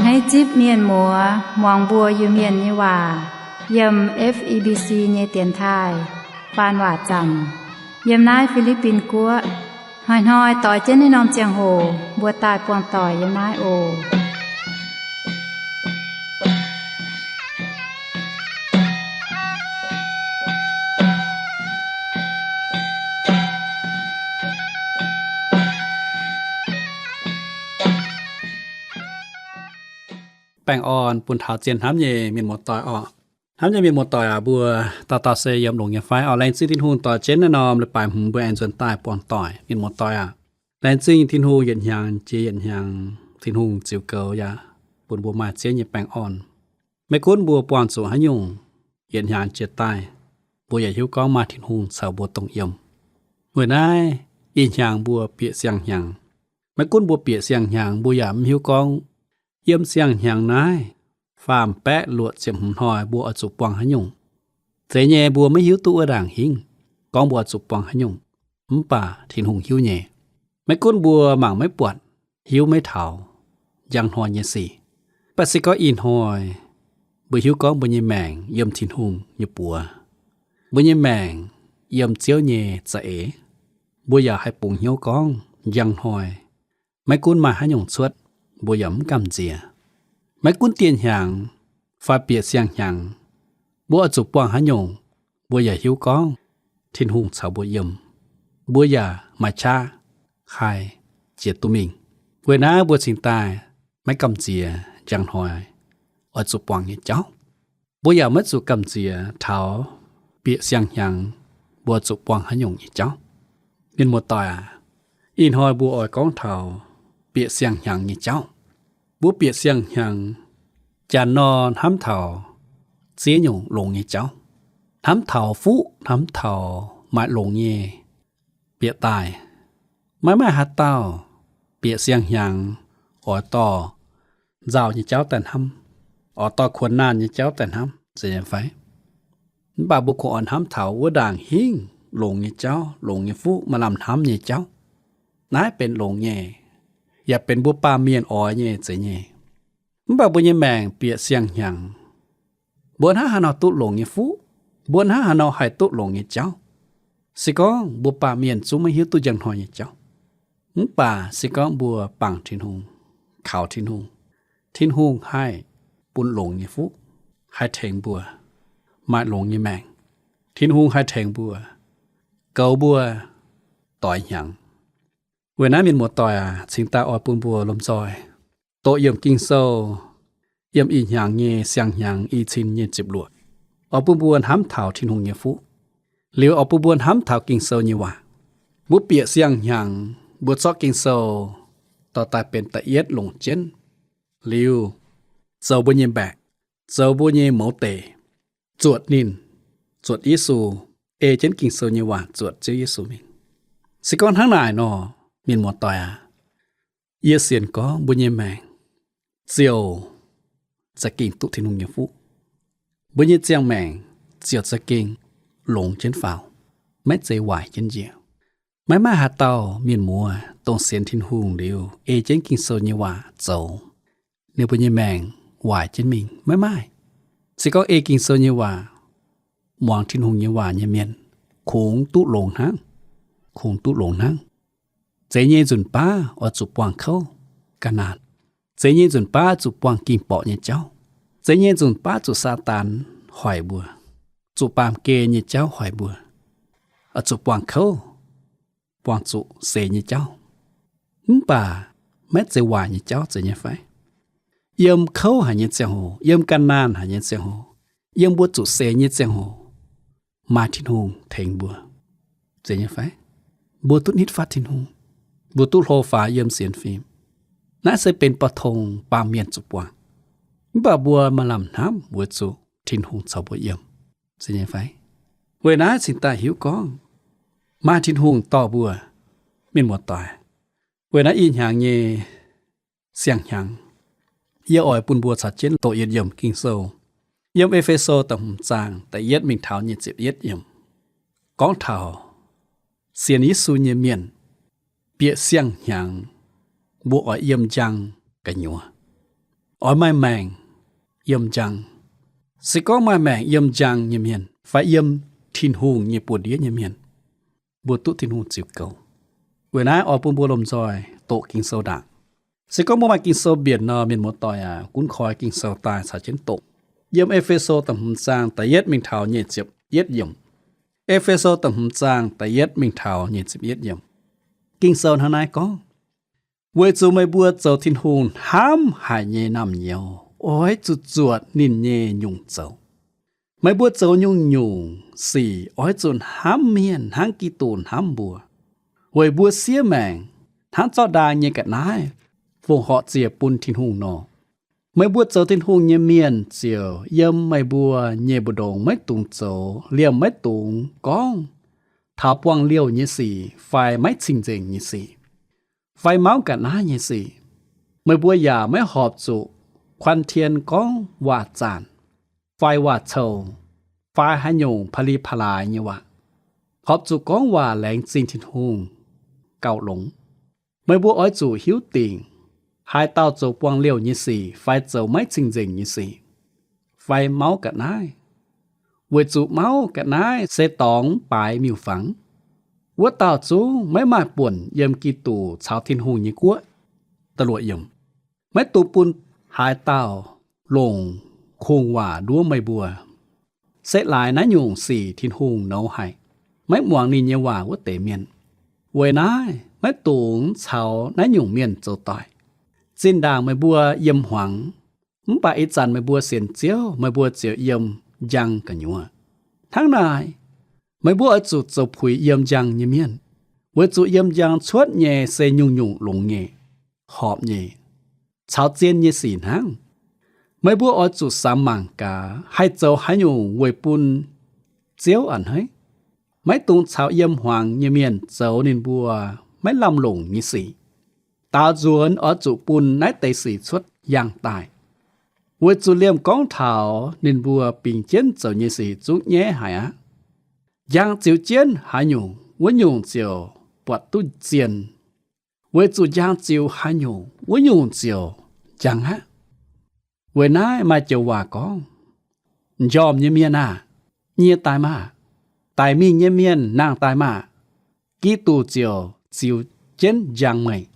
Hneiv zipv mienh muoz muangx mbuo Iu-Mienh nyei waac yiem F E B C nyei dienx taaih faan waac zaamc yiem naaiv Fi^li^bin Guoqv. Hnoi-hnoi doix jienv naaiv norm ziangh hoc mbuo daaih buangh doic yiem naaiv oc. Baengh orn bun taux zien hnamv nyei mienh muoz-doic orqc. Hnamv nyei mienh muoz-doic aac, mbuo dauh dauh se yiem longx nyei fai orqc? Laengz zingh Tin-Hungh doix jienv naaiv norm leiz-baaix hmz mbuo aengx nzuonx daaih buangh doic, mienh muoz-doic aac. Laengz zingh Tin-Hungh yietc hnyangx jiex yietc hnyangx, Tin-Hungh ziux goux yaac bun mbuo maaih ziex nyei baengh orn. Maiv gunv mbuo buangh zuqc haaix nyungc, yietc hnyangx jiex daaih, mbuo yaac hiuv gorngv maaih Tin-Hungh caux mbuo dongh yiem. Weic naaiv ih hnyangx mbuo bieqc siang-hnyangx. Maiv gunv mbuo bieqc siang-hnyangx, mbuo yaac mv hiuv gorngv yiem siang-hnyangx naaiv faam baeqv luoqc ziepc hmz hnoi mbuo oix zuqc buangh haaix nyungc. Zeiz nyei, mbuo maiv hiuv duqv wuov ndaangc hingv gorngv mbuo oix zuqc buangh haaix nyungc, mv baac Tin-Hungh hiuv nyei. Maiv gunv mbuo mangc maiv buatc, hiuv maiv taux njang hnoi nyei sic, mv baac se gorngv ih hnoi mbuo hiuv gorngv mbuo nyei maengc yiem Tin-Hungh nyei buoz, mbuo nyei maengc yiem Ziouv nyei za'eix, mbuo yaac haih bungx hnyouv gorngv njang hnoi maiv gunv maaih haaix nyungc cuotv, mbuo yaac mv gamh nziex. Maiv gunv dieh hnyangx fai bieqc siang-hnyangx, mbuo oix zuqc buangh haaix nyungc, mbuo yaac hiuv gorngv Tin-Hungh caux mbuo yiem, mbuo yaac maaih qaqv haih jiex duqv mingh. Weic naaiv mbuo cingx daaih maiv gamh nziex njang hnoi oix zuqc buangh nyei jauv. Mbuo yaac maiv zuqc gamh nziex taux bieqc siang-hnyangx mbuo zuqc buangh haaix nyungc nyei jauv. Mienh muoz-doic aac, ih hnoi mbuo oix gorngv taux bieqc siang-hnyangx nyei jauv. Mbuo bieqc siang-hnyangx, janx nor hnamv taux ziex nyungc longx nyei jauv. Hnamv taux fuqv, hnamv taux maaih longx nyei bieqc daaih. Maiv maaih haaix dauh bieqc siang-hnyangx oix dorh nzauh nyei jauv daaih hnamv, oix dorh kuonx naanh nyei jauv daaih hnamv, zeiz nyei fai? Mv baac mbuo kungx oix hnamv taux wuov ndaangc hingv longx nyei jauv, longx nyei fuqv, maaih lamh hnamv nyei jauv. Naaiv benx longx nyei, yaac benx mbuo baamh mienh oix nyei, zeiz nyei. Mv baac mbuo nyei maengc bieqc siang-hnyangx, mbuo hnangv haaix nor duqv longx nyei fuqv, mbuo hnangv haaix nor haih duqv longx nyei jauv? Se gorngv mbuo baamh mienh zungv maiv hiuv duqv njang hnoi nyei jauv. Mv baac se gorngv mbuo bangc Tin-Hungh, kaux Tin-Hungh, Tin-Hungh haih bun longx nyei fuqv, haih tengx mbuo maaih longx nyei maengc. Tin-Hungh haih tengx mbuo, goux mbuo doix hnyangx. Weic naaiv mienh muoz-doic aac, cingx daaih oix bun mbuo lomh nzoih doqc yiemc Ging-Sou, yiem ih hnyangx nyei siang-hnyangx i cin nyei ziepc luoqc, oix bun mbuo hnamv taux Tin-Hungh nyei fuqv. Liuz oix bun mbuo hnamv taux Ging-Sou nyei waac. Mbuo bieqc siang-hnyangx, mbuo zorqv Ging-Sou dorh daaih benx da'yietv longc jienv, liuz zoux mbuo nyei mbaeqc, zoux mbuo nyei mouz deic, zuotc ninh, zuotc Yesu, ei jienv Ging-Sou nyei waac zuotc Ziouv Yesu mingh. Se gorngv hnangv naaic nor, mienh muoz-doic aac, yie sienx gorngv mbuo nyei maengc ziouc za'gengh duqv Tin-Hungh nyei fuqv. Mbuo nyei ziangh maengc ziouc za'gengh longx jienv faaux, maiv zeiz waaic jienv njiec. Maiv maaih haaix dauh mienh muoz dongh sienx Tin-Hungh liuz ei jienv Ging-Sou nyei waac zoux, ninh mbuo nyei maengc waaic jienv mingh, maiv maaih. Se gorngv ei Ging-Sou nyei waac, muangx Tin-Hungh nyei waac nyei mienh, kungx duqv longx hnangv. Kungx duqv longx hnangv. Zeiz nyei nzunc baav oix zuqc buangh kouv, ga'naanh. Zeiz nyei nzunc baav zuqc buangh ging-borqc nyei jauv. Zeiz nyei nzunc baav zuqc Saadaan hoic mbuo, zuqc baamh gen nyei jauv hoic mbuo, oix zuqc buangh kouv, buangh zuqc seix nyei jauv. Mv baac maiv zeiz waaic nyei jauv, zeiz nyei fai? Yiem kouv haic nyei ziangh hoc, yiem ga'naanh haic nyei ziangh hoc, yiem mbuo zuqc seix nyei ziangh hoc, maaih Tin-Hungh tengx mbuo, zeiz nyei fai? Mbuo duqv nitv fatv Tin-Hungh, mbuo duqv hlo faaux yiem sienx fim. Naaiv se benx bou tong baamh mienh zuqc buangh. Mv baac mbuo maaih lamh hnamv weic zuqc Tin-Hungh caux mbuo yiem, zeiz nyei fai? Weic naaiv cingx daaih hiuv gorngv maaih Tin-Hungh dorh mbuo, mienh muoz-doic. Weic naaiv ih hnyangx nyei siang-hnyangx, yie oix bun mbuo caux jienv doqc yietc yiemc Ging-Sou. Yiem E^fe^so da'hmz zaang da'yietv mingh taux nyic ziepc yietv yiemc, gorngv taux sienx Yesu nyei mienh bieqc siang-hnyangx, mbuo oix yiem njang gu'nyuoz. oix maaih maengc yiem njang. Se gorngv maaih maengc yiem njang nyei mienh fai yiem Tin-Hungh nyei buoz-ndiev nyei mienh, mbuo duqv Tin-Hungh ziux goux. Weic naaiv oix bun mbuo lomh nzoih doqc Ging-Sou ndaangc. Se gorngv mbuo maaih Ging-Sou mbienc nor, mienh muoz-doic aac, gunv koi Ging-Sou daaih caux jienv doqc. Yiem E^fe^so da'hmz zaang da'yietv mingh taux nyic ziepc yietv yiemc. E^fe^so da'hmz zaang da'yietv mingh taux nyic ziepc yietv yiemc. Ging-Sou hnangv naaiv gorngv, weic zuqc meih mbuo zoux Tin-Hungh hnamv haic nyei naamh nyouz oix zuqc zuotc ninh nyei nyungc zoux. Meih mbuo zoux nyungc-nyungc sic oix zuqc hnamv mienh hnangv Giduc hnamv mbuo, weic mbuo siev maengc hnangv zorqv ndaang nyei ga'naaiv fongc horc ziec bun Tin-Hungh nor. Meih mbuo zoux Tin-Hungh nyei mienh ziouc yiem meih mbuo nyei mbu'ndongx maiv dungx zoux liemh maiv dungx gorngv taux buangh liouh nyei sic fai maiv cing-nzengc nyei sic, fai mauv ga'naaiv nyei sic. Meih mbuo yaac maiv horpc zuqc kuan tien gorngv waac-zanc, fai waac-cou, fai haaix nyungc pa'li pa'laaix nyei waac. Horpc zuqc gorngv waac laengz zingh Tin-Hungh gauh longx. Meih mbuo oix zuqc hiuv dingc haaix dauh zoux buangh liouh nyei sic fai zoux maiv cing-nzengc nyei sic, fai mauv ga'naaiv, weic zuqc mauv ga'naaiv se dorngx baaix miuc-fangx. Wuov dauh zungv maiv maaih buonc yiem Giduc caux Tin-Hungh nyei guoqv. Maiv dungx bun haaix dauh longc kungx-waac nduov meih mbuo. Se laaix naaiv nyungc sic Tin-Hungh nouz haic, maiv muangx ninh nyei waac wuov deix mienh. Weic naaiv maiv dungx caux naaiv nyungc mienh zoux doic. Zinh ndaangc meih mbuo yiem hmuangx, mv baac ih zanc meih mbuo sienx Ziouv, meih mbuo ziouc yiem njang gu'nyuoz. Hnangv naaic, meih mbuo oix zuqc zoux puix yiem njang nyei mienh, weic zuqc yiem njang cuotv nyei se nyungc-nyungc longx nyei, horpc nyei, caux zien nyei sic hnangv. Meih mbuo oix zuqc samx mangc gaax haih zoux haaix nyungc weic bun Ziouv a'hneiv. Maiv dungx caux yiem hmuangx nyei mienh zoux ninh mbuo maiv lamh longc nyei sic. Daaux nzuonx oix zuqc bun naaiv deix sic cuotv yangh daaih, weic zuqc liemh gorngv taux ninh mbuo bingx jienv zoux nyei sic zungv nyaiv haic aqv. Njang ziux jienv haaix nyungc, wuov nyungc ziouc buatc duqv zien, weic zuqc njang ziux haaix nyungc, wuov nyungc ziouc njang aqv. Weic naaiv maaih joux waac gorngv, njormh nyei mienh aah! Nyie daaih maah! Daic mingh nyei mienh nangh daaih maah! Giduc ziouc ziux jienv njang meih.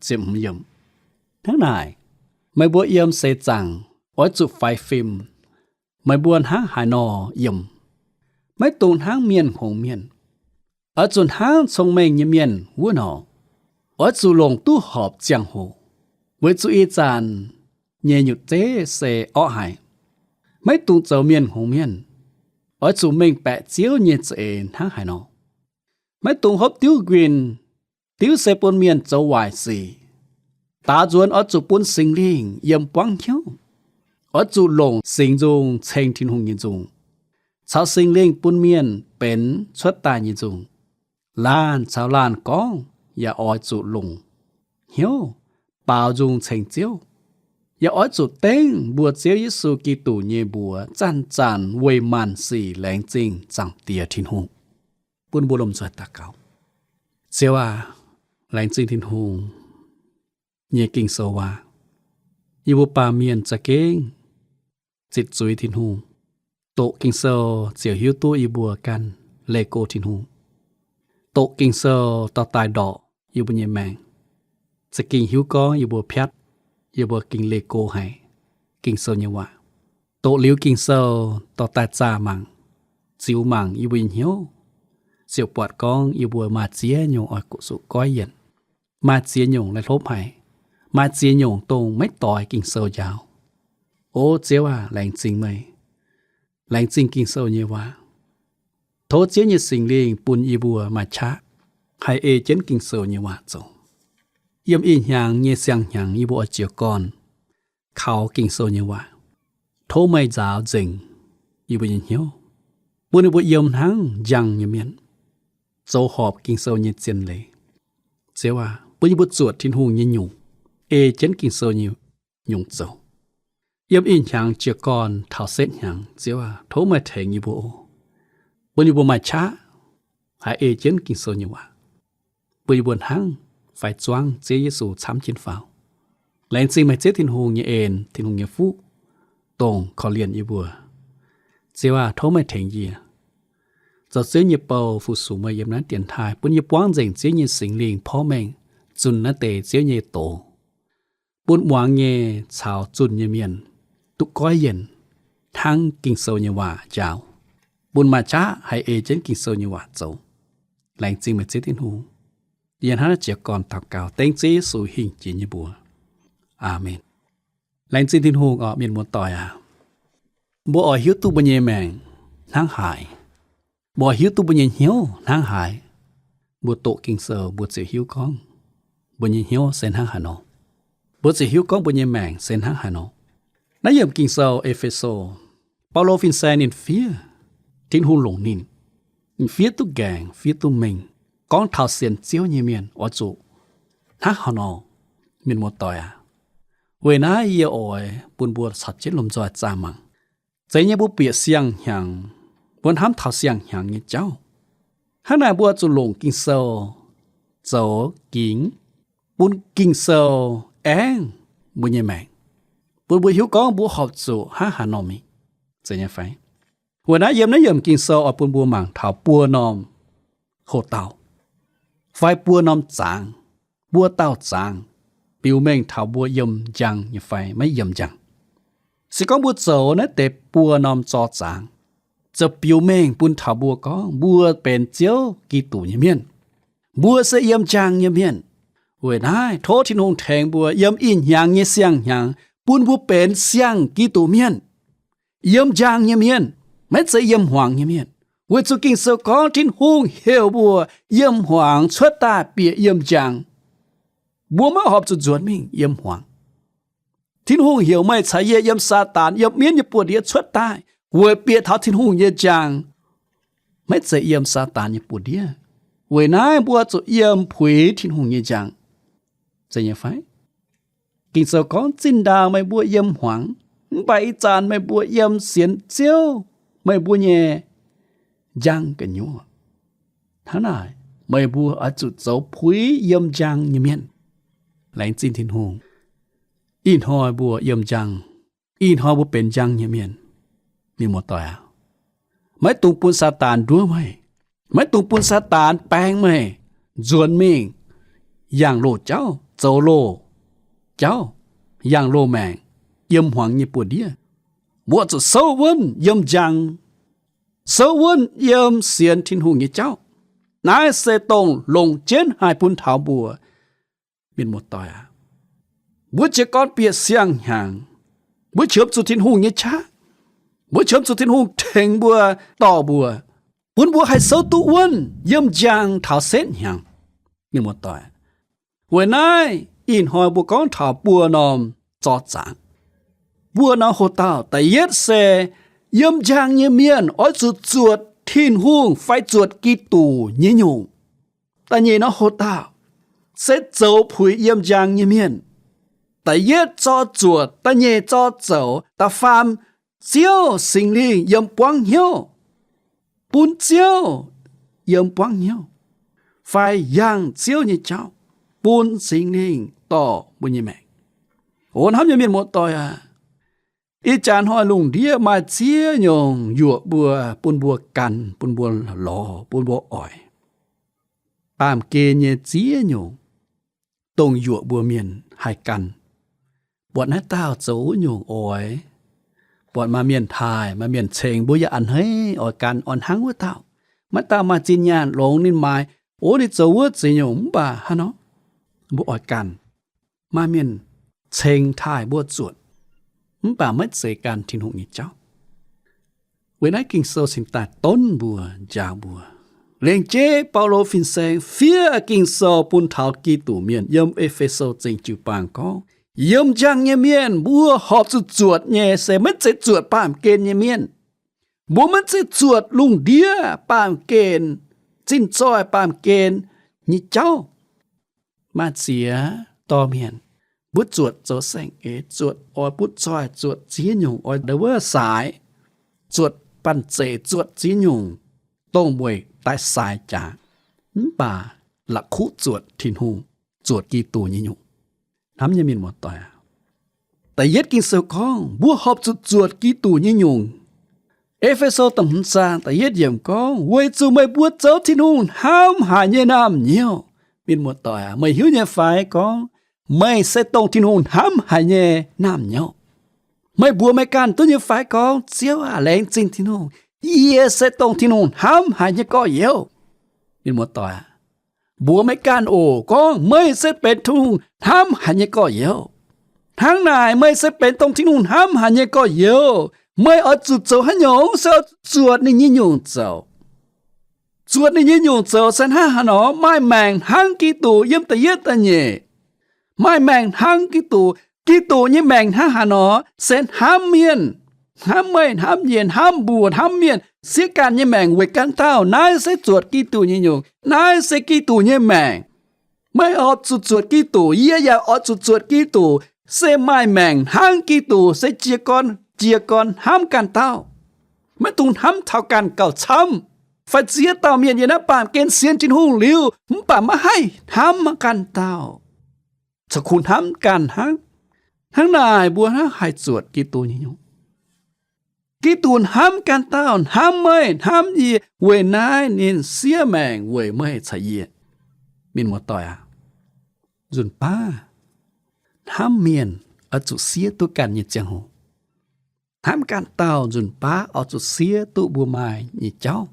Hnangv naaic, meih mbuo yiem seix zaangc oix zuqc faix fim, meih mbuo hnangv haaix nor yiem. Maiv dungx hnangv mienh hngongx mienh. Oix zuqc hnangv cong-mengh nyei mienh wuov nor. Oix zuqc longc duqv horpc ziangh hoc, weic zuqc ih zanc nyei nyutc zeiv se orqv haic. Maiv dungx zoux mienh hngongx mienh. Oix zuqc mengh baeqc Ziouv nyei za'eix hnangv haaix nor. Maiv dungx hopv diuv nquin. Diuv se bun mienh zoux waaic sic. Daaux nzuonx oix zuqc bun Singx Lingh yiem buangv hnyouv. Oix zuqc longc singx nzung ceng Tin-Hungh nyei nzung, caux Singx Lingh bun mienh benx cuotv daaih nyei nzung. Laanh caux laanh gorngv yaac oix zuqc longc hnyouv baaux nzung ceng Ziouv. Yaac oix zuqc dengv mbuo Ziouv Yesu Giduc nyei mbuox zanc-zanc weic maanc sic laengz zingh Zaangc Diex Tin-Hungh. Bun mbuo lomh nzoih daux gaux. Ziouv aac, laengz zingh Tin-Hungh nyei Ging-Sou waac. Yie mbuo baamh mienh za'gengh zitc zuiz Tin-Hungh. Doqc Ging-Sou ziouc hiuv duqv yie mbuo ganh leih go Tin-Hungh. Doqc Ging-Sou dorh daaih ndorqc yie mbuo nyei maengc, za'gengh hiuv gorngv yie mbuo piatv, yie mbuo gengh leih go haic Ging-Sou nyei waac. Doqc liuz Ging-Sou dorh daaih zaah mangc, ziux mangc yie mbuo nyei hnyouv, ziouc buatc gorngv yie mbuo maaih ziex nyungc oix zuqc goiv yienc, maaih ziex nyungc laih hlopv haic, maaih ziex nyungc dongh maiv doix Ging-Sou njaaux. O Ziouv aac, laengz zingh meih, laengz zingh Ging-Sou nyei waac. Tov Ziouv nyei Singx Lingh bun yie mbuo maaih qaqv haih ei jienv Ging-Sou nyei waac zoux. Yiem ih hnyangx nyei siang-hnyangx yie mbuo oix jiez gorn kaux Ging-Sou nyei waac. Tov meih nzaaux nzengc yie mbuo nyei hnyouv, bun yie mbuo yiem hnangv njang nyei mienh, zoux horpc Ging-Sou nyei zien leiz. Ziouv aac, bun yie mbuo zuotc Tin-Hungh nyei nyungc, ei jienv Ging-Sou nyei nyungc zoux. Yiem ih hnyangx jiez gorn taux setv hnyangx, Ziouv aac, tov meih tengx yie mbuo oc. Bun yie mbuo maaih qaqv haih ei jienv Ging-Sou nyei waac, bun yie mbuo hnangv fai zuangv Ziouv Yesu camv jienv faaux. Laengz zingh meih Ziouv Tin-Hungh nyei en, Tin-Hungh nyei fuqv, dongh korv-lienh yie mbuo. Ziouv aah, tov meih tengx yie zoux Ziouv nyei bou fu-sux meih yiem naaiv dienx taaih, bun yie buangv nzengc Ziouv nyei Singx Lingh porv mengh zunh naaiv deix Ziouv nyei doz, bun muangx nyei caux zunh nyei mienh duqv goiv yienc hnangv Ging-Sou nyei waac njaaux, bun maaih qaqv haih ei jienv Ging-Sou nyei waac zoux. Laengz zingh meih Ziouv Tin-Hungh. Yie hnangv naaiv jiez gorn daux gaux dengv Ziouv Yesu hingh jiex nyei mbuox. Aamen. Laengz zingh Tin-Hungh oc, mienh muoz-doic aac. Mbuo oix hiuv duqv mbuo nyei maengc hnangv haaix? Mbuo oix hiuv duqv mbuo nyei hnyouv hnangv haaix? Mbuo doqc Ging-Sou mbuo ziouc hiuv gorngv mbuo nyei hnyouv se hnangv haaix nor. Mbuo ziouc hiuv gorngv mbuo nyei maengc se hnangv haaix nor. Naaiv yiemc Ging-Sou E^fe^so, Baulo fin-saeng ninh fiev Tin-Hungh longc ninh, ninh fiev duqv nqaengc, fiev duqv mengh, gorngv taux sienx Ziouv nyei mienh oix zuqc hnangv haaix nor. Mienh muoz-doic aac, weic naaiv yie oix bun mbuo caux jienv lomh nzoih zaah mangc. Zeiz nyei mbuo bieqc siang-hnyangx, mbuo hnamv taux siang-hnyangx nyei jauv. Hnangv naaic mbuo zuqc longc Ging-Sou zoux gingx, bun Ging-Sou aengv mbuo nyei maengc, bun mbuo hiuv gorngv mbuo horpc zuqc hnangv haaix nor mingh. Zeiz nyei fai? Weic naaiv yiem naaiv yiemc Ging-Sou oix bun mbuo mangc taux buo norm houx-dauh fai buo norm zangx, buo dauh zangx, biux mengh taux mbuo yiem njang nyei fai maiv yiem njang. Se gorngv mbuo zoux naaiv deix buo norm zorc zangx, ziouc biux mengh bun taux mbuo gorngv mbuo benx Ziouv Giduc nyei mienh. Mbuo se yiem njang nyei mienh. Weic naaiv tov Tin-Hungh tengx mbuo yiem ih hnyangx nyei siang-hnyangx bun mbuo benx siang Giduc mienh, yiem njang nyei mienh, maiv zeiz yiem hmuangx nyei mienh. Weic zuqc Ging-Sou gorngv Tin-Hungh heuc mbuo yiem hmuangx cuotv daaih bieqc yiem njang. Mbuo maiv horpc zuqc nzuonx mingh yiem hmuangx. Tin-Hungh heuc meih caux yie yiem Saadaan yiem mienv nyei buoz-ndiev cuotv daaih weic bieqc taux Tin-Hungh nyei njang, maiv zeiz yiem Saadaan nyei buoz-ndiev. Weic naaiv mbuo zuqc yiem puix Tin-Hungh nyei njang. Zeiz nyei fai? Ging-Sou gorngv zinh ndaangc meih mbuo yiem hmuangx, mv baac ih zanc meih mbuo yiem sienx Ziouv, meih mbuo nyei njang gu'nyuoz. Hnangv naaic, meih mbuo oix zuqc zoux puix yiem njang nyei mienh. Laengz zingh Tin-Hungh. Ih hnoi mbuo yiem njang, ih hnoi mbuo benx njang nyei mienh. Mienh muoz-doic aac, maiv dungx bun Saadaan nduov meih. Maiv dungx bun Saadaan baeng meih nzuonx mingh yangh loz jauv, zoux loz jauv, yangh loz maengc, yiem hmuangx nyei buoz-ndiev. Mbuo zuqc souv wuonv yiem njang, souv wuonv yiem sienx Tin-Hungh nyei jauv. Naaiv se dongh longc jienv haih bun taux mbuo. Mienh muoz-doic aac, mbuo jiez gorn bieqc siang-hnyangx, mbuo qiemx zuqc Tin-Hungh nyei qaqv. Mbuo qiemx zuqc Tin-Hungh tengx mbuo, dorh mbuo, bun mbuo haih souv duqv wuonv yiem njang taux setv hnyangx. Mienh muoz-doic, weic naaiv ih hnoi mbuo gorngv taux buo norm zorc zaangc, buo norm houx-dauh. Da'yietv se yiem njang nyei mienh oix zuqc zuotc Tin-Hungh fai zuotc Giduc nyei nyungc. Da'nyeic norm houx-dauh se zoux puix yiem njang nyei mienh. Da'yietv zorqv zuotc, da'nyeic zorqv zoux, da'faam Ziouv Singx Lingh yiem buangv hnyouv, bun Ziouv yiem buangv hnyouv, fai yangh Ziouv nyei jauv, bun Singx Lingh dorh mbuo nyei maengc. O hnamv nyei mienh muoz-doic aac, ih jaax hnoi lungh ndiev maaih ziex nyungc yuoqc mbuo, bun mbuo gan, bun mbuo lorz, bun mbuo oix. Baamh gen nyei ziex nyungc dongh yuoqc mbuo mienh haih gan. Buatc naaiv dauh zoux wuov nyungc oix, buatc maaih mienh taaih, maaih mienh ceng, mbuo yaac a'hneiv oix gan, oix hnangv wuov dauh. Maiv dauh maaih zinh nyaanh longx ninh maaiz, o, ninh zoux wuov ziex nyungc mv baac hnangv nor, mbuo oix gan. Maaih mienh ceng taaih mbuo zuotc, mv baac maiv zeiz gan Tin-Hungh nyei jauv. Weic naaiv Ging-Sou cingx daaih donv mbuo, njaaux mbuo. Lengc jeiv Baulo fin-saeng fiev Ging-Sou bun taux Giduc mienh yiem E^fe^so Zingh jiu-baang gorngv, yiem njang nyei mienh mbuo horpc zuqc zuotc nyei se maiv zeiz zuotc baamh gen nyei mienh. Mbuo maiv zeiz zuotc lungh ndiev baamh gen, zinh zoih baamh gen nyei jauv. Maaih ziex dorh mienh, mbuo zuotc zoux saeng-eix, zuotc oix butv zoih, zuotc ziex nyungc oix ndau wuov saaix, zuotc banh zeic, zuotc ziex nyungc dongh weic daaih saaix jaax, mv baac la'kuqv zuotc Tin-Hungh, zuotc Giduc nyei nyungc. Hnamv nyei mienh muoz-doic aac, Da'yietv Ging-Sou gorngv mbuo horpc zuqc zuotc Giduc nyei nyungc. E^fe^so da'hmz zaang da'yietv yiemc gorngv, weic zuqc meih mbuo zoux Tin-Hungh hnamv haic nyei naamh nyouz. Mienh muoz-doic aac, meih hiuv nyei fai gorngv meih se dongh Tin-Hungh hnamv haic nyei naamh nyouz? Meih mbuox meih ganh duqv nyei fai gorngv, Ziouv aac, laengz zingh Tin-Hungh, yie se dongh Tin-Hungh hnamv haic nyei gorx-youz? Mienh muoz-doic aac, mbuox meih ganh oc, gorngv meih se benx Tin-Hungh hnamv haic nyei gorx-youz. Hnangv naaic, meih se benx dongh Tin-Hungh hnamv haic nyei gorx-youz, meih oix zuqc zoux haaix nyungc? Se oix zuqc zuotc ninh nyei nyungc zoux. Zuotc ninh nyei nyungc zoux se hnangv haaix nor? Maaih maengc hnangv Giduc, yiem da'yietv da'nyeic. Maaih maengc hnangv Giduc. Giduc nyei maengc hnangv haaix nor? Se hnamv mienh, hnamv meih, hnamv yie, hnamv mbuo, hnamv mienh, siev ganh nyei maengc weic ganh dauh. Naaiv se zuotc Giduc nyei nyungc. Naaiv se Giduc nyei maengc. Meih horpc zuqc zuotc Giduc, yie yaac oix zuqc zuotc Giduc. Se maaih maengc hnangv Giduc, se jiez gorn, jiez gorn hnamv ganh dauh. Maiv dungx hnamv taux ganh gauh camv, fai ziex dauh mienh yiem naaiv baamh gen sienx Tin-Hungh liuz, mv baac maiv haih hnamv ganh dauh, corc kungx hnamv ganh hnangv. Hnangv naaic mbuo hnangv haih zuotc Giduc nyei nyungc. Giduc hnamv ganh dauh, hnamv meih, hnamv yie, weic naaiv ninh siev maengc weic meih caux yie. Mienh muoz-doic aac, nzunc baav hnamv mienh oix zuqc siev duqv ganh nyei ziangh hoc. Hnamv ganh dauh nzunc baav oix zuqc siev duqv mbuo maaih nyei jauv,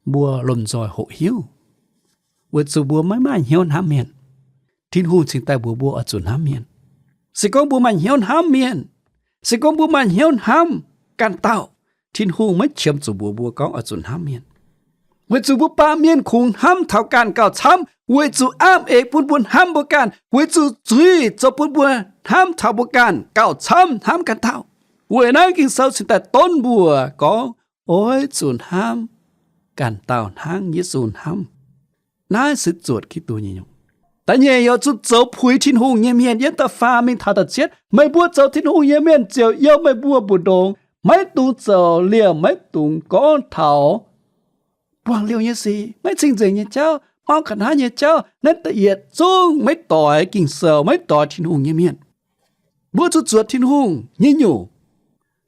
mbuo lomh nzoih hoqc hiuv, weic zuqc mbuo maiv maaih hnyouv hnamv mienh. Tin-Hungh cingx daaih mbuox mbuo oix zuqc hnamv mienh. Se gorngv mbuo maaih hnyouv hnamv mienh, se gorngv mbuo maaih hnyouv hnamv ganh dauh, Tin-Hungh maiv qiemx zuqc mbuox mbuo gorngv oix zuqc hnamv mienh. Weic zuqc mbuo baamh mienh kungx hnamv taux ganh gauh camv, weic zuqc amv eix bun mbuo hnamv mbuo ganh, weic zuqc zuiz zoux bun mbuo hnamv taux mbuo ganh gauh camv hnamv ganh dauh. Weic naaiv Ging-Sou cingx daaih donv mbuo gorngv oix zuqc hnamv ganh dauh hnangv Yesu hnamv. Naaiv se zuotc Giduc nyei nyungc. Da'nyeic, yaac zuqc zoux puix Tin-Hungh nyei mienh. Yiem da'faam mingh taux da'cietv, meih mbuo zoux Tin-Hungh nyei mienh ziouc yiem meih mbuo mbu'ndongx, maiv dungx zoux liemh, maiv dungx gorngv taux buangh liouh nyei sic, maiv cing-nzengc nyei jauv, mauv ga'naaiv nyei jauv. Naaiv da'yietv zungv maiv doix Ging-Sou, maiv doix Tin-Hungh nyei mienh. Mbuo zuqc zuotc Tin-Hungh nyei nyungc,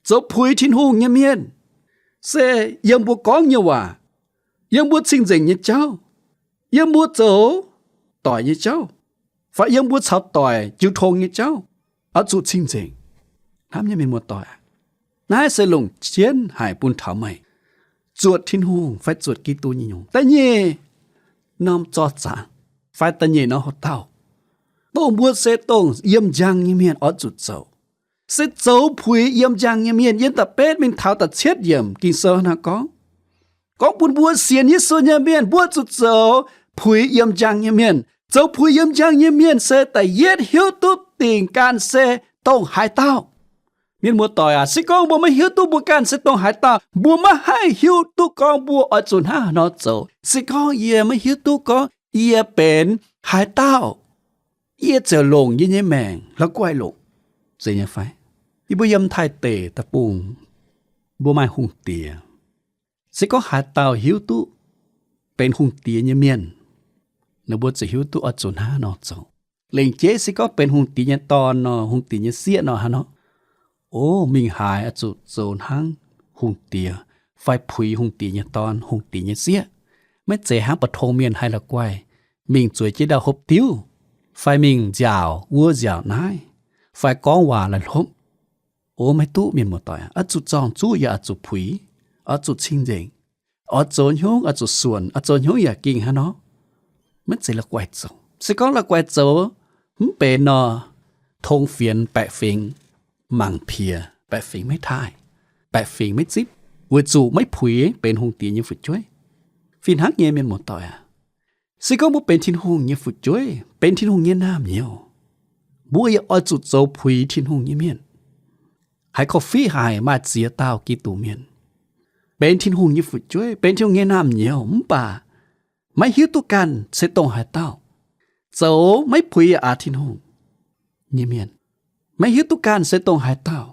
zoux puix Tin-Hungh nyei mienh, se yiem mbuo gorngv nyei waac, yiem mbuo cing-nzengc nyei jauv, yiem mbuo zoux doic nyei jauv, fai yiem mbuo caux doic jiu tong nyei jauv, oix zuqc cing-nzengc. Hnamv nyei mienh muoz-doic, naaiv se longc jienv haic bun taux meih zuotc Tin-Hungh fai zuotc Giduc nyei nyungc. Da'nyeic norm zorqv zaangc fai da'nyeic norm houx-dauh, dongh mbuo se dongh yiem njang nyei mienh oix zuqc zoux, se zoux puix yiem njang nyei mienh. Yiem da'betv mingh taux da'cietv yiemc Ging-Sou naaiv gorngv, gorngv bun mbuo sienx Yesu nyei mienh mbuo zuqc zoux puix yiem njang nyei mienh. Zoux puix yiem njang nyei mienh se da'yietv hiuv duqv dingc ganh se dongh haaix dauh. Mienh muoz-doic aac, se gorngv mbuo maiv hiuv duqv mbuo ganh se dongh haaix dauh, mbuo maiv haih hiuv duqv gorngv mbuo oix zuqc hnangv haaix nor zoux. Se gorngv yie maiv hiuv duqv gorngv yie benx haaix dauh, yie ziouc longc yie nyei maengc la'guaih longc, zeiz nyei fai? Yie mbuo yiem Taiv deic deic-bung, mbuo maaih hungh diex. Se gorngv haaix dauh hiuv duqv benx hungh diex nyei mienh, ninh mbuo ziouc hiuv duqv oix zuqc hnangv haaix nor zoux. Lengc jeiv se gorngv benx hungh diex nyei dorn nor, hungh diex nyei sieqv nor, hnangv nor, o, mingh haaix oix zuqc zoux hnangv hungh diex fai puix hungh diex nyei dorn, hungh diex nyei sieqv. Maiv zeiz hnangv mbu'ndongx mienh haih la'guaih mingh zueiz jienv ndau hopv diuv, fai mingh nziaauc wuov nziaauc naaiv, fai gorngv waac la'hlopv. O, maiv duqv, mienh muoz-doic, oix zuqc zorng-zuqv yaac oix zuqc puix, oix zuqc cing-nzengc, oix zoux hnyouv oix zuqc suonc, oix zoux hnyouv yaac gengh hnangv nor. Maiv zeiz la'guaih zoux. Se gorngv la'guaih zoux mv benx nor, tong fienx baeqc fingx mangc piex, baeqc fingx maiv taaih, baeqc fingx maiv zipv, weic zuqc maiv puix benx hungh diex nyei fu'jueiv. Fih hnangv nyei, mienh muoz-doic aac, se gorngv mbuo benx Tin-Hungh nyei fu'jueiv, benx Tin-Hungh nyei naamh nyouz, mbuo yaac oix zuqc zoux puix Tin-Hungh nyei mienh. Haiz korv-fiqv haic maaih ziex dauh Giduc mienh benx Tin-Hungh nyei fu'jueiv, benx Tin-Hungh nyei naamh nyouz, mv baac maiv hiuv duqv ganh se dongh haaix dauh, zoux maiv puix aax Tin-Hungh nyei mienh, maiv hiuv duqv ganh se dongh haaix dauh.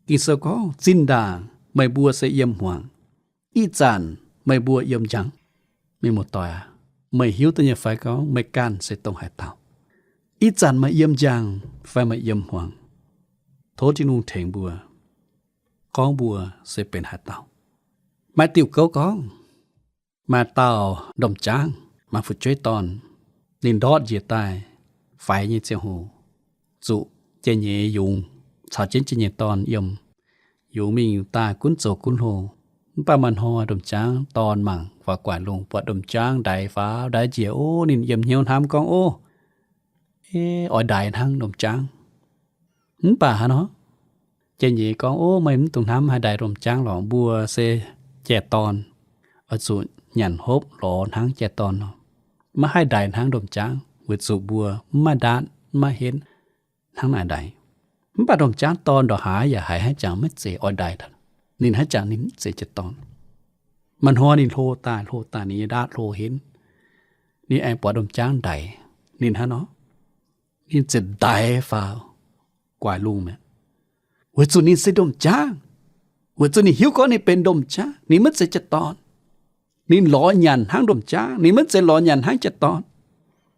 Ging-Sou gorngv, zinh ndaangc meih mbuo se yiem hmuangx, ih zanc meih mbuo yiem njang. Mienh muoz-doic aac, meih hiuv duqv nyei fai gorngv meih ganh se dongh haaix dauh? Ih zanc meih yiem njang fai meih yiem hmuangx? Tov Tin-Hungh tengx mbuo, gorngv mbuo se benx haaix dauh. Maaih diuh gouv gorngv, maaih dauh ndongc jaangv, maaih fu'jueiv dorn, ninh ndortv njiec daaih faix nyei ziangh hoc, zuqc jai-nyeiz yungz caux jienv jai-nyeiz dorn yiem, yungz mingh yungz daaih gunv zoux gunv hlo. Mv baac maaih hnoi ndongc jaangv dorn mangc faaux gu'nguaaic lungh, buatc ndongc jaangv ndaix faaux ndaix njiec, o, ninh yiem hnyouv hnamv gorngv, o, oix ndaix hnangv ndongc jaangv. Mv baac hnangv nor, jai-nyeiz gorngv, o, meih mv dungx hnamv haih ndaix ndongc jaangv lorqc. Mbuo se jai-dorn, oix zuqc nyanc hopv lorz hnangv jai-dorn nor. Maiv haih ndaix hnangv ndongc jaangv weic zuqc mbuo mv maaih ndaatv, mv maaih henv hnangv naaic ndaix. Mv baac ndongc jaangv dorn ndongc haaix yaac haiz haaix jangx maiv zeiz oix ndaix. Ninh haaix jangx ninh mv zeiz jai-dorn. Maaih hnoi ninh hlo daaih, hlo daaih ninh nyei ndaatv hlo henv, ninh aengx buatc ndongc jaangv ndaix. Ninh hnangv nor, ninh ziouc ndaix faaux gu'nguaaic lungh mi'aqv. Weic zuqc ninh se ndongc jaangv, weic zuqc ninh hiuv gorngv ninh benx ndongc jaangv, ninh maiv zeiz jai-dorn. Ninh lorz nyanc hnangv ndongc jaangv, ninh maiv zeiz lorz nyanc hnangv jai-dorn.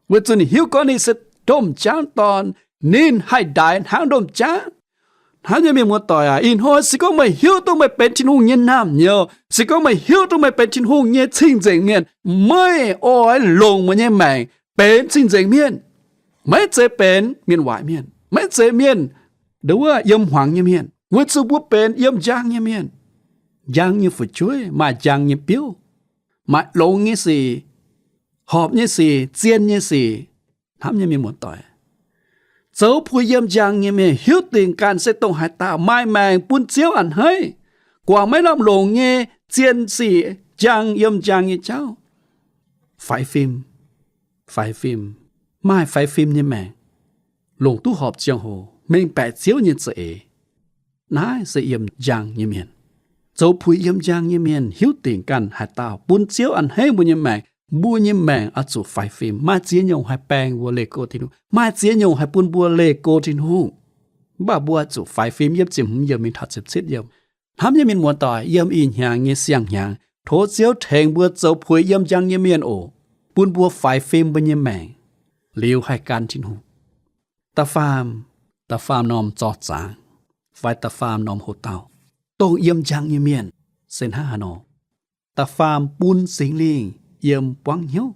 Weic zuqc ninh hiuv gorngv ninh se ndongc jaangv dorn, ninh haih ndaix hnangv ndongc jaangv. Hnamv nyei mienh muoz-doic aac, ih hnoi se gorngv meih hiuv duqv meih benx Tin-Hungh nyei naamh nyouz, se gorngv meih hiuv duqv meih benx Tin-Hungh nyei cing-nzengc mienh, meih oix longc meih nyei maengc benx cing-nzengc mienh. Maiv zeiz benx mienh waaic mienh, maiv zeiz mienh nduov yiem hmuangx nyei mienh, weic zuqc mbuo benx yiem njang nyei mienh. Njang nyei fu'jueiv maaih njang nyei biouv, maaih longx nyei sic, horpc nyei sic, zien nyei sic. Hnamv nyei mienh muoz-doic, zoux puix yiem njang nyei mienh hiuv dingc ganh se dongh haaix dauh maaih maengc bun Ziouv a'hneiv, guangc maiv lamh longc nyei zien sic, njang yiem njang nyei jauv. Faix fim, faix fim, maaih faix fim nyei maengc, longc duqv horpc ziangh hoc, mengh baeqc Ziouv nyei za'eix. Naaiv se yiem njang nyei mienh. Zoux puix yiem njang nyei mienh hiuv dingc ganh haaix dauh bun Ziouv a'hneiv mbuo nyei maengc, mbuo nyei maengc oix zuqc faix fim. Maaih ziex nyungc haih baeng mbuo leih go Tin-Hungh, maaih ziex nyungc haih bun mbuo leih go Tin-Hungh. Mv baac mbuo oix zuqc faix fim. Yiem ziepc hmz yiemc mingh taux ziepc cietv yiemc. Hnamv nyei mienh muoz-doic, yiem ih hnyangx nyei siang-hnyangx, tov Ziouv tengx mbuo zoux puix yiem njang nyei mienh oc, bun mbuo faix fim mbuo nyei maengc, liuz haih gan Tin-Hungh. Da'faam, da'faam norm zorc zaangc fai da'faam norm hoc-dauh, dongh yiem njang nyei mienh se hnangv haaix nor? Da'faam, bun Singx Lingh yiem buangv hnyouv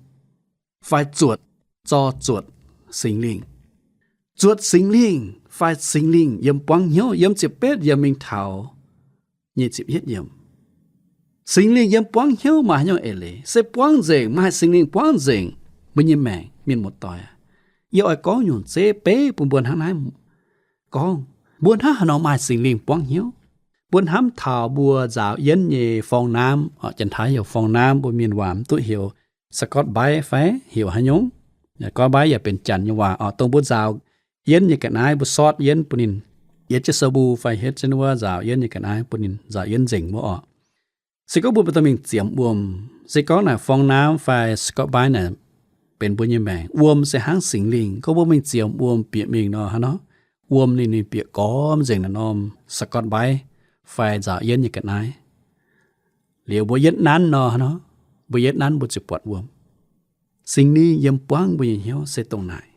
fai zuotc, zorc zuotc Singx Lingh. Zuotc Singx Lingh fai Singx Lingh yiem buangv hnyouv, yiem ziepc betv yiemc mingh taux nyic ziepc yietv yiemc. Singx Lingh yiem buangv hnyouv maaih haaix nyungc eix leiz? Se buangv nzengc, maaih Singx Lingh buangv nzengc mbuo nyei maengc, mienh muoz-doic. Yie oix gorngv nyungc zeiv beiv bun mbuo hnangv naaiv gorngv. Mbuo hnangv haaix nor maaih Singx Lingh buangv hnyouv? Mbuo hnamv taux mbuo nzaaux yienv nyei forng-naamv, janx-taiv heuc forng-naamv, mbuo mienh waac mv duqv heuc Scotch-Brite fai heuc haaix nyungc, Scotch-Brite yaac benx janx nyei waac oc. Dongh mbuo nzaaux yienv nyei ga'naaiv, mbuo sotv yienv bun ninh, yietv jienv sou mbu fai hietv jienv wuov nzaaux yienv nyei ga'naaiv bun ninh nzaaux yienv nzengc wuov oc. Se gorngv mbuo daaih mingh ziemx wuom, se gorngv naaic forng-naamv fai Scotch-Brite naaic benx mbuo nyei maengc, wuom se hnangv Singx Lingh. Gorngv mbuo mingh ziemx wuom bieqc mingh nor, hnangv nor, wuom ninh, ninh bieqc gormx nzengc naaiv norm Scotch-Brite fai nzaaux yienv nyei ga'naaiv. Liuz mbuo yietv nanv nor, hnangv nor, mbuo yietv nanv mbuo ziouc buatc wuom. Singx Lingh yiem buangv mbuo nyei hnyouv se dongh naaic.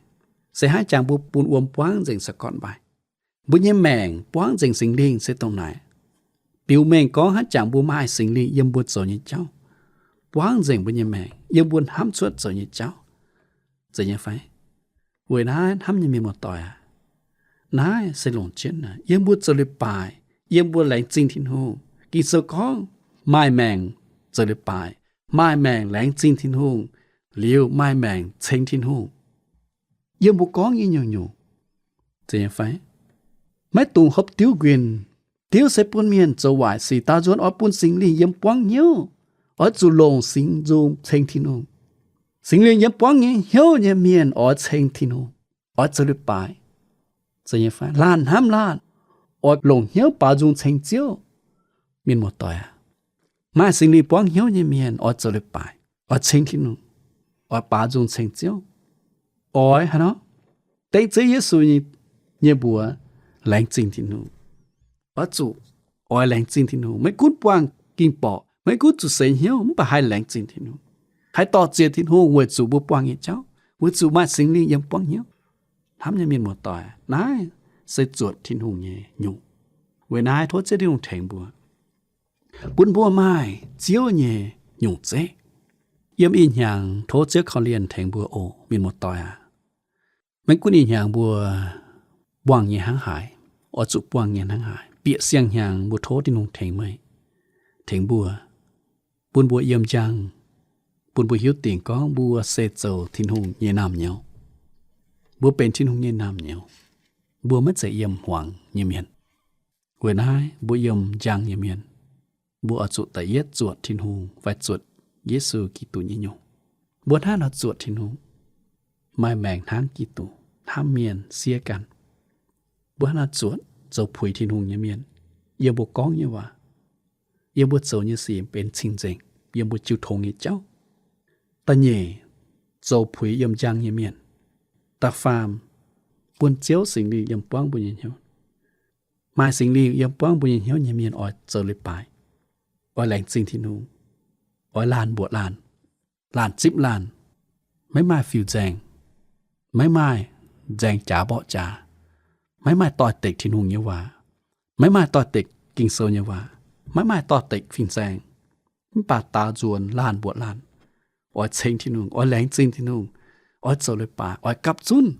Se haaix jangx mbuo bun wuom buangv nzengc Scotch-Brite? Mbuo nyei maengc buangv nzengc Singx Lingh se dongh naaic. Biux mengh gorngv haaix jangx mbuo maaih Singx Lingh yiem mbuo zoux nyei jauv, buangv nzengc mbuo nyei maengc yiem mbuo hnamv cuotv zoux nyei jauv, zeiz nyei fai? Weic naaiv hnamv nyei mienh muoz-doic aac, naaiv se longc jienv naaic yiem mbuo zoux leiz-baaix, yiem mbuo laengz zingh Tin-Hungh. Ging-Sou gorngv, maaih maengc zoux leiz-baaix, maaih maengc laengz zingh Tin-Hungh, liuz maaih maengc ceng Tin-Hungh. Yiem mbuo gorngv nyei nyungc-nyungc, zeiz nyei fai? Maiv dungx hopv diuv nquin. Diuv se bun mienh zoux waaic sic. Daaux nzuonx oix bun Singx Lingh yiem buangv hnyouv, oix zuqc longc Singx Nzung ceng Tin-Hungh. Singx Lingh yiem buangv nyei hnyouv nyei mienh oix ceng Tin-Hungh, oix zoux leiz-baaix, zeiz nyei fai? Laanh hnamv laanh, oix longc hnyouv baaux nzung ceng Ziouv. Mienh muoz-doic aac, maaih Singx Lingh buangv hnyouv nyei mienh oix zoux leiz-baaix, oix ceng Tin-Hungh, oix baaux nzung ceng Ziouv. Oix haaix nor? Dengv Ziouv Yesu nyei mbuox, laengz zingh Tin-Hungh. Oix zuqc oix laengz zingh Tin-Hungh, maiv gunv buangh ging-borqc, maiv gunv zuqc seix hnyouv, mv baac haih laengz zingh Tin-Hungh, haih dor-ziec Tin-Hungh weic zuqc mbuo buangh nyei jauv, weic zuqc maaih Singx Lingh yiem buangv hnyouv. Hnamv nyei mienh muoz-doic, naaiv se zuotc Tin-Hungh nyei nyungc. Weic naaiv tov Ziouv Tin-Hungh tengx mbuo, bun mbuo maaih Ziouv nyei nyungc zeiv. Yiem ih hnyangx tov Ziouv korv-lienh tengx mbuo oc, mienh muoz-doic aac. Maiv gunv ih hnyangx mbuo buangh nyei hnangv haaix, oix zuqc buangh nyei hnangv haaix, bieqc siang-hnyangx mbuo tov Tin-Hungh tengx meih, tengx mbuo, bun mbuo yiem njang, bun mbuo hiuv dingc gorngv mbuo se zoux Tin-Hungh nyei naamh nyouz. Mbuo benx Tin-Hungh nyei naamh nyouz. Mbuo maiv zeiz yiem hmuangx nyei mienh. Weic naaiv mbuo yiem njang nyei mienh, mbuo oix zuqc da'yietv zuotc Tin-Hungh fai zuotc Yesu Giduc nyei nyungc. Mbuo hnangv nor zuotc Tin-Hungh, maaih maengc hnangv Giduc, hnamv mienh, siev ganh. Mbuo hnangv nor zuotc zoux puix Tin-Hungh nyei mienh, yiem mbuo gorngv nyei waac, yiem mbuo zoux nyei sic benx cing-nzengc, yiem mbuo jiu tongx nyei jauv. Da'nyeic, zoux puix yiem njang nyei mienh. Da'faam, bun Ziouv Singx Lingh yiem buangv mbuo nyei hnyouv. Maaih Singx Lingh yiem buangv mbuo nyei hnyouv nyei mienh oix zoux leiz-baaix, oix laengz zingh Tin-Hungh, oix laanh mbuoqc laanh, laanh zipv laanh, maiv maaih fiuv-nzaeng, maiv maaih nzaeng jaax mborqv jaax, maiv maaih doix-dekc Tin-Hungh nyei waac, maiv maaih doix-dekc Ging-Sou nyei waac, maiv maaih doix-dekc fin-saeng, mv baac daaux nzuonx laanh mbuoqc laanh, oix ceng Tin-Hungh, oix laengz zingh Tin-Hungh, oix zoux leiz-baaix, oix gapv zunv,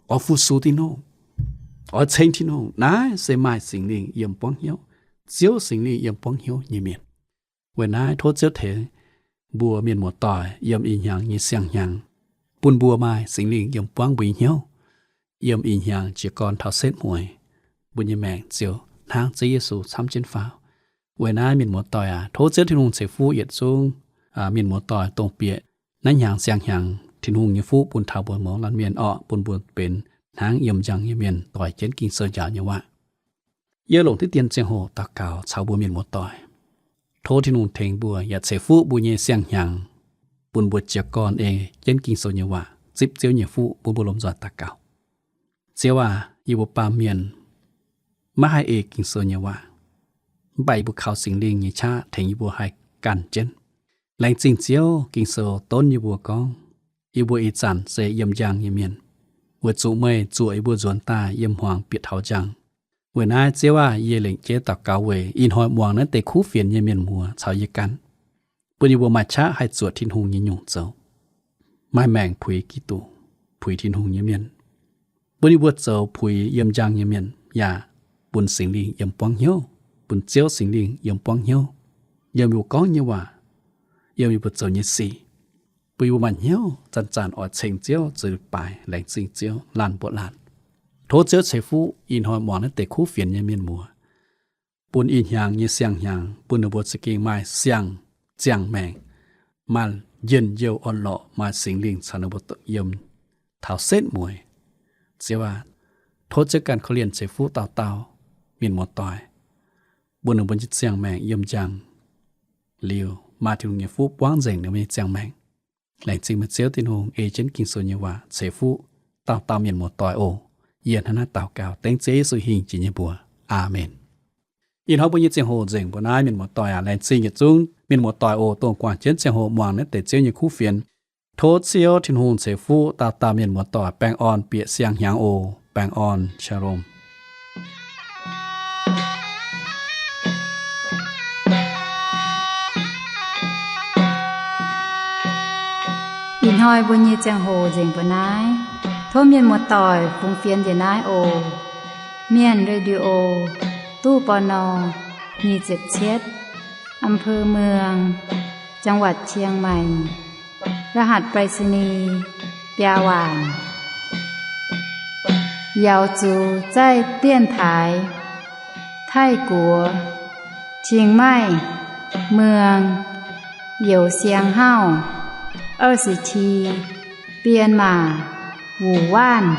oix fu-sux Tin-Hungh, oix ceng Tin-Hungh. Naaiv se maaih Singx Lingh yiem buangv hnyouv, Ziouv Singx Lingh yiem buangv hnyouv nyei mienh. Weic naaiv tov Ziouv tengx mbuo mienh muoz-doic yiem ih hnyangx nyei siang-hnyangx, bun mbuo maaih Singx Lingh yiem buangv mbuo nyei hnyouv. Yiem ih hnyangx jiez gorn taux setv mueiz, mbuo nyei maengc ziouc hnangv Ziouv Yesu camv jienv faaux. Weic naaiv mienh muoz-doic aac, tov Ziouv Tin-Hungh ceix fuqv yietc zungv mienh muoz-doic dongh bieqc naaiv hnyangx siang-hnyangx Tin-Hungh nyei fuqv bun taux mbuo mouz laanh mienh orqc, bun mbuo benx hnangv yiem njang nyei mienh doic jienv Ging-Sou njaaux nyei waac. Yie longc diqv dien ziangh hoc daux gaux caux mbuo mienh muoz-doic. Tov Tin-Hungh tengx mbuo yaac ceix fuqv mbuo nyei siang-hnyangx, bun mbuo jiez gorn ei jienv Ging-Sou nyei waac, zipv Ziouv nyei fuqv, bun mbuo lomh nzoih daux gaux. Ziouv aac, yie mbuo baamh mienh maiv haih ei Ging-Sou nyei waac, mv baac yie mbuo kaux Singx Lingh nyei qaqv tengx yie mbuo haih ganh jienv. Laengz zingh Ziouv, Ging-Sou donv yie mbuo gorngv, yie mbuo ih zanc se yiem njang nyei mienh, weic zuqc meih zuoqc yie mbuo nzuonx daaih yiem hmuangx bieqc taux njang. Weic naaiv Ziouv aah, yie lengc jeiv daux gaux weic ih hnoi muangx naaiv deix kuv fienx nyei mienh muoz caux yie ganh, bun yie mbuo maaih qaqv haih zuotc Tin-Hungh nyei nyungc zoux, maaih maengc puix Giduc, puix Tin-Hungh nyei mienh, bun yie mbuo zoux puix yiem njang nyei mienh, yaac bun Singx Lingh yiem buangv hnyouv, bun Ziouv Singx Lingh yiem buangv hnyouv, yiem yie mbuo gorngv nyei waac, yiem yie mbuo zoux nyei sic, bun yie mbuo maaih hnyouv zanc-zanc oix ceng Ziouv, zoux leiz-baaix, laengz zingh Ziouv, laanh mbuoqc laanh. Tov Ziouv ceix fuqv ih hnoi muangx naaiv deix kuv fienx nyei mienh muoz, bun ih hnyangx nyei siang-hnyangx bun ninh mbuo za'gengh maaih siang ziangh maengc, maaih njien-youh orn-lorqc, maaih Singx Lingh caux ninh mbuo yiem taux setv mueiz. Ziouv aac, tov Ziouv ganh korv-lienh ceix fuqv dauh dauh mienh muoz-doic, bun ninh mbuo nyei ziangh maengc yiem njang liuz maaih Tin-Hungh nyei fuqv buangv nzengc ninh mbuo nyei ziangh maengc. Laengz zingh meih Ziouv Tin-Hungh ei jienv Ging-Sou nyei waac ceix fuqv dauh dauh mienh muoz-doic oc. Yie hnangv naaiv daux gaux dengv Ziouv Yesu hingh jiex nyei mbuox. Aamen. Ih hnoi mbuo nyei ziangh hoc nzengc mbuo naaiv, mienh muoz-doic aac. Laengz zingh yietc zungv mienh muoz-doic oc, dongh guangc jienv ziangh hoc muangx naaiv deix Ziouv nyei kuv fienx. Tov Ziouv Tin-Hungh ceix fuqv dauh dauh mienh muoz-doic. Baengh orn bieqc siang-hnyangx oc. Baengh orn. Shalom. Ih hnoi mbuo nyei ziangh hoc nzengc mbuo naaiv. Tov mienh muoz-doic fungx fienx njiec naaiv oc. Mienh Radio, ตู้ ปณ. nyic ziepc cietv, อำเภอเมือง จังหวัดเชียงใหม่ รหัสไปรษณีย์ biaa waanc. 瑶族在电台 Taiv-Guoqv, Chiang Mai, เมือง Yow Siang Hauv, 二十七, Bienh Maac, Wuonh Waanc.